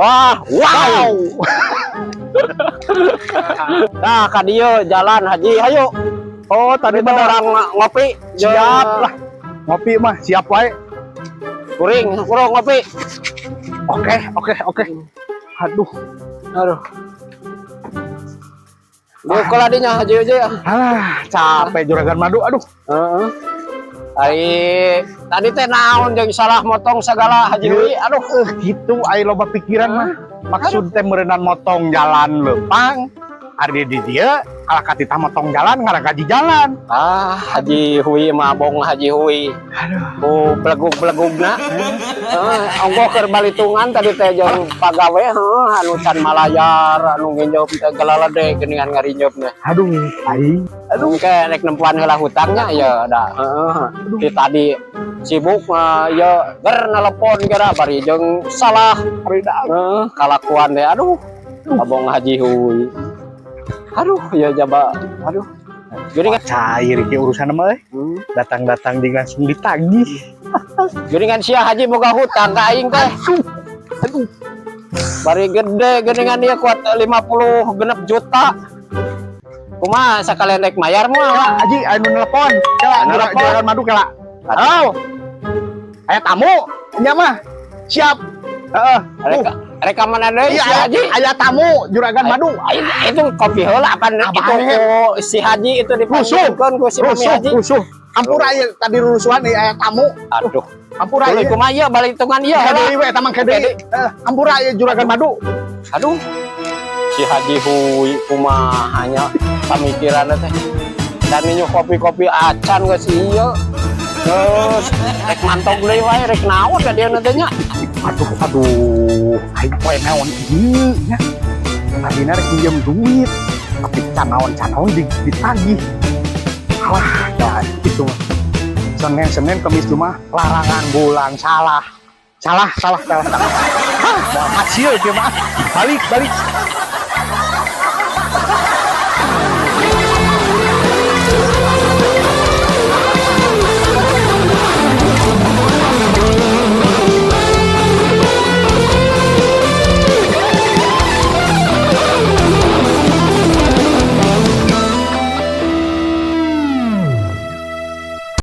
Wah, wow. Nah, ka dieu jalan, Haji, hayu. Oh, tadi Tadi mah orang ngopi. Siap lah. Ngopi mah siap wae. Kuring, kurang ngopi. Oke. Aduh. Aduh. Buka dinya, Haji Haji. Alah, capek, Juragan Madu. Aduh. Heeh. Ari tadi teh naon jeung salah motong segala, Haji Hui? Aduh. Gitu ai loba pikiran mah. Maksud teh meureunan motong jalan lempang. Ari di dieu kalah katita motong jalan ngaragaji jalan. Ah, Haji Hui mabong, Haji Hui. Aduh. Ku belegug-belegugna. Heeh, ongkoh keur balitungan tadi teh jeung pagawe, heuh, anu can malayar, anu nginjeum teh galalede geuningan ngarinjeum teh. Aduh, aing. Aduh, ke rek nempuan heula hutangnya ya da. Heeh. Di tadi sibuk mah ya ger nelepon geura bari jeung salah Ari da. Heeh, kalakuan teh, aduh. Abong Haji Hui. Aduh, ya jaba. Aduh. Geuningan Cair ki urusan mah euy. Datang-datang di langsung ditagih. Geuningan sia, Haji, boga hutang ka aing teh. Aduh. Bari gede geuningan ieu kuat 56 juta. Kumaha, sakalian rek mayar moal? Kela, Haji, anu nelpon. Kela, Nelpon. Juragan Madu kela. Halo. Aya tamu, nya mah. Siap. Heeh. Rek rek ka mana deui Iya, si Haji? Aya tamu, Juragan Madu. Ayo, itu kopi heula apa Apa itu ku si Haji itu dipanggilkeun ku si Mami Rusuh, Haji. Rusuh. Hampura ieu tadi rusuhan ieu aya tamu. Aduh. Hampura Tuluy ieu. kumaha ieu balitungan ieu heula? Deui we eta mah ke deui. Heeh, hampura ieu, Juragan Madu. Aduh. Si Haji Hui kumaha nya pamikiranna teh. Dan minum kopi-kopi acan geus ieu. Terus rek mantog deui wae, rek naon ka dieu teh nya? Aduh, aduh, aing poe naon ieu nya? Tadina rek minjem duit, tapi can naon-can naon ditagih. Alah, ya itu mah. Senin, Senin, Kamis, Jumat, larangan bulan salah. Salah, salah, salah, salah. Hah, moal hasil kieu mah. Balik, balik.